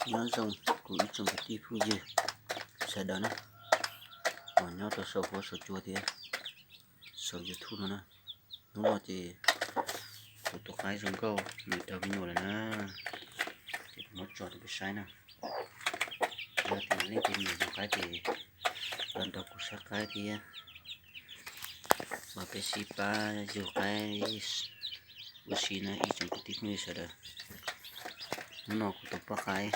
Nyob zoo kuv ib tsoom kwv tij phooj ywg sawv daws na, uas nyob rau saum huab saum cua thiab saum YouTube no na. Hnub no ces kuv tus qaib zoo nkauj nws daug me nyuam lawm na, ces kuv muab tso rau peb saib na. Yog tias leej twg nyiam tus qaib ces los nrog kuv saib qaib thiab, mas peb sib pab yug qaib ua si na ib tsoom kwv tij phooj ywg sawv daws. Hnub no kuv tus poj qaib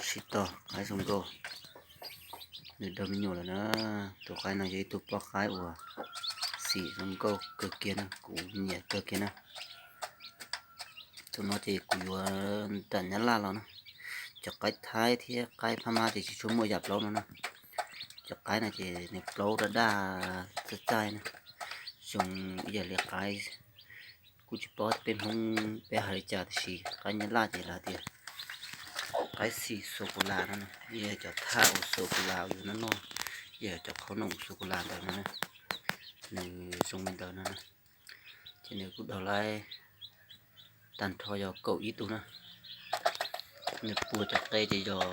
sib tog qaib zoo nkauj nws daug me nyuam lawm na. Tus qaib no yog ib tug poj qaib uas xim zoo nkauj kawg kiag na, kuv nyiam kawg kiag na. Tus no ces kuv yuav nram Nyab Laj los na. Cov qaib Thaib thiab qaib Phab Mab ces tsis tshua muaj yam plaub no na. Cov qaib no ces nws plaub daj daj txaij txaij na, zoo ib yam li qaib, kuj tsis paub peb Hmoob peb hais li cas tiam sis qaib Nyab Laj ces lawv tias qaib xim xua ku las no na, yog cov thaj uas xua ku las uas yus noj noj, yog cov qhob noom xua ku las ntawd no na, nws zoo li ntawd no na. Ces nws kuj daug lawm tag nrho yog kaum ib tug na. Nws puag cov qe ces yog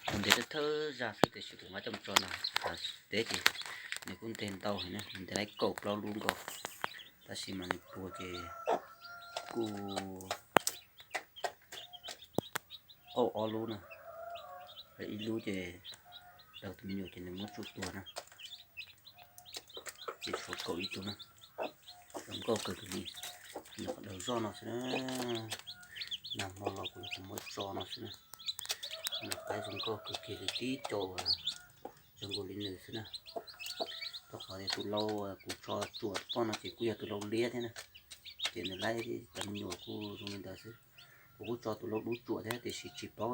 tus ntev thawj thawj zag xwb tiam sis kuv mam coj mus tso na, teb ces nws kuj ntev ntau heev na, nws ntev lawm kaum plaub lub nkaus, tab sis mas nws puag ces kuj qaug ob lub na, ib lub ces daug tus me nyuam ces nws muab tsuj tuag na. Ces tshuav kaum ib tug na, zoo nkauj kawg kiag li, nws qhov daug zoj no xwb na. Nag hmo los kuv los kuv muab tso no xwb na. Nws qaib zoo nkauj kawg kiag li tib co uas zoo nkaus li nws xwb na. Rau qhov tias tus lau kuv tso tsuam poj no ces kuj yog tus lau liab thiab na, ces nws laib cov me nyuam kuj zoo li ntawd xwb. Kuv kuj tso tus lau dub tsuam thiab tiam sis tsis paub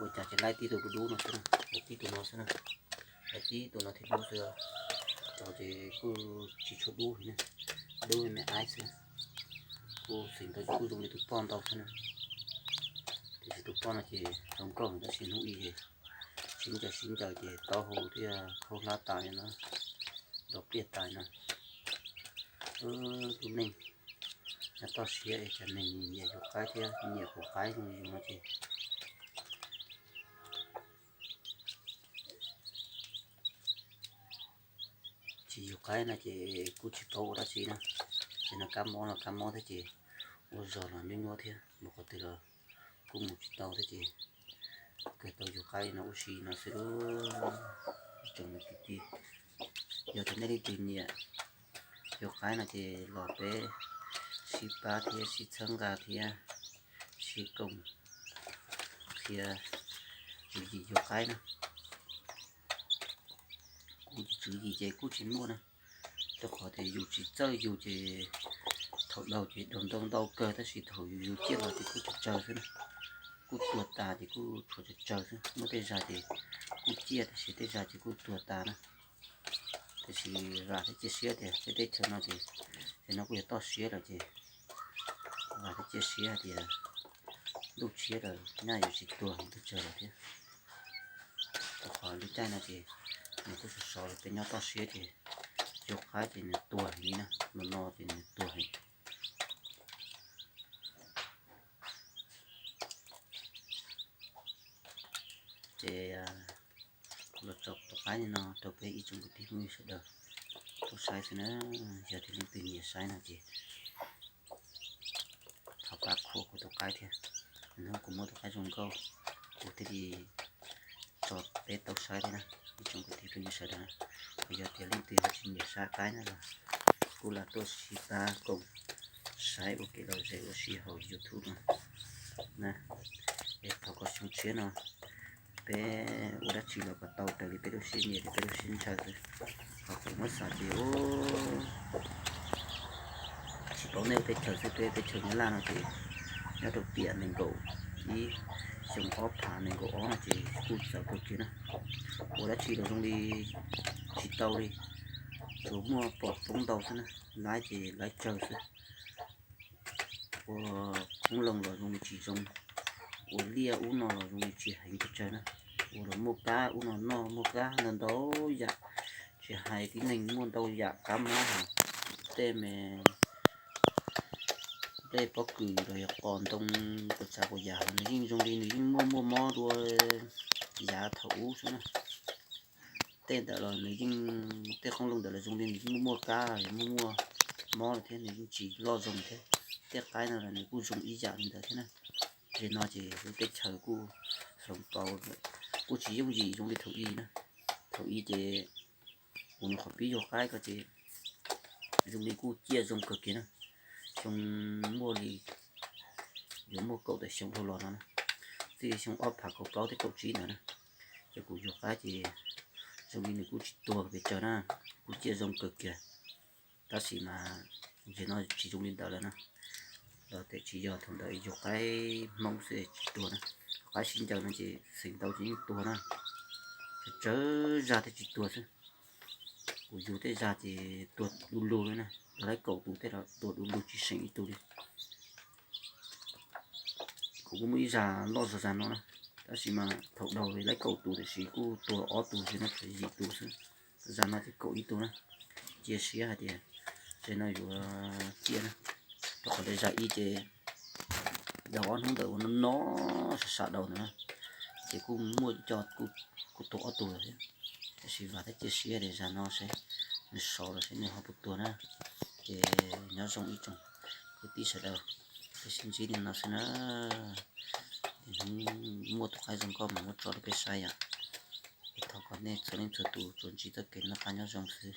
ua cas ces laib tib tus dub dub no xwb na, laib tib tus no xwb na, laib tib tus no thiaj dub xwb. Cov ces kuj tsis tshua dub heev na, dub me me aib xwb. Kuj xeem ntawd kuj zoo li tus poj ntau xwb na, tiam sis tus poj no ces zoo nkauj tab sis hnub ib sib ncaws sib ncaws ces taub hau thiaj khaub hlab tas no, nrov pliaj tas no. Tus neeg nyob toj siab es cov neeg nyiam yug qaib thiab nyiam quav qaib zoo li yus no ces tsis yug qaib no ces kuj tsis paub ua dab tsi na. Ces no kab mob los kab mob thiab ces ua zog los nyuaj nyuaj thiab, mus qhov twg los kuj mus tsis tau thiab ces kawg tau yug qaib no ua si no xwb lauj. Ib tsoom me kwv tij, yog tias nej leej twg nyiam yug qaib no ces los peb sib pab thiab sib txhawb nqa thiab sib koom qhia tswv yim yug qaib na. Kuv tswv yim ces kuj tsis muaj na, rau qhov tias yus tsis txawj yug ces thaum daug ces daug ntau ntau kawg tab sis thaum yus yug ciaj los ces kuj tsawg tsawg xwb na. Kuj tuag tas ces kuj tshuav tsawg tsawg xwb, muaj tej zag ces kuj ciaj tab sis tej zag ces kuj tuag tas na. Tiam sis vam thiab cia siab tias peb teb chaws no ces, ces no kuj yog toj siab lawm ces vam thiab cia siab hais tias ntuj tshiab lawm nyaj yuav tsis tuag ntuj tsawg lawm thiab. Rau qhov lub caij no ces nws kuj sov sov lawm, peb nyob toj siab ces yug qaib ces nws tuag heev li na, no no ces nws tuag heev. Ces kuv los tso tus qaib no rau peb ib tsoom kwv tij phooj ywg sawv daws tau saib xwb na. Yog tias leej twg nyiam saib no ces thov pab khua kuv tus qaib thiab. Hnub kuv muab tus qaib zoo nkauj kuv thiaj li tso peb tau saib thiab na, ib tsoom kwv tij phooj ywg sawv daws na. Yog tias leej twg ho tsis nyiam saib qaib na los kuj lam tuaj sib pab koom saib ua kev lom zem ua si hauv YouTube no na. Es thov kom xyoo tshiab no peb ua dab tsi los kom tau raws li peb lub siab nyiam thiab peb lub siab ntshaw xwb. Ho tseem muab xav ces tsis paub nej ua teb chaws xwb, peb teb chaws Nyab Laj no ces nyob rau tiam nees nkaum ib xyoo ob phav nees nkaum ob no ces kuj txawv kawg kiag na. Ua dab tsi los zoo li tsis tau li, tsuas muaj pom poob ntau xwb na, laib ces laib tsawg xwb. Ua qoob loo los zoo li tsis zoo, ua liaj ub no los zoo li tsis heev pes tsawg na. Ua los muaj kab ub no noj, muaj kab ntau ntau yam, tsis hais tib neeg muaj ntau yam kab mob hos tej me Tej pob kws los yog qos ntoo, quas txav quas yam los nws yeej zoo li nws yeej muaj muaj mob dua yav thaum ub xwb na. Tej ntawd los nws yeej, tej qoob loo ntawd los zoo li nws yeej muaj muaj kab, muaj muaj mob lawm thiab nws yeej tsis loj zoo thiab. Tej qaib no los nws kuj zoo ib yam li ntawd thiab na. Ces no ces lub teb chaws kuj hloov pauv, kuj tsis yooj yim zoo li thaum ub na. Thaum ub ces kuv nyuam qhuav pib yug qaib ko ces zoo li kuj ciaj zoo kawg kiag na. Xyoo muaj li, yuav muaj kaum tawm xyoo dhau los no na, txij xyoo ob phav kaum plaub thiab kaum tsib ntawd na, ces kuv yug qaib ces zoo li nws kuj tsis tuag pes tsawg na, kuj ciaj zoo kawg kiag. Tab sis mas tam sim no tsis zoo li ntawd lawm na. Los tias tsis yog thaum ntawd yug qaib Hmoob xwb tsis tuag na, qaib sib ncaws no ces xeem ntau ces yeej tuag na, tsawg zaj thiaj tsis tuag xwb. Kuv yug tej zaj ces tuag du lug li na, laib kaum tus tej los tuag du lug tsis seem ib tug li. Kuv kuj muaj ib zaj loj zog zaj no na, tab sis mas thaum dhau laib kaum tus tiam sis kuj tuag ob tug xwb na, yim tus xwb. Zaj no ces kaum ib tug na. Cia siab hais tias tam sim no yuav ciaj na, rau qhov tias zaj ib ces dhau ob hnub ntawd ua no no, sab sab dhau ntawd na, ces kuj muaj cov kuj tuag ob tug lawm thiab. Tab sis vam thiab cia siab tias zaj no seb nws sov los seb nws ho puas tuag na. Ces nyob zoo ib tsoom kwv tij sawv daws, peb sib ntsib li no xwb na. Hnub muaj tus qaib zoo nkauj mas muab tso rau peb saib yom. Es thov kom nej txhua leej txhua tus tsuas ntsib txoj kev noj qab nyob zoo xwb.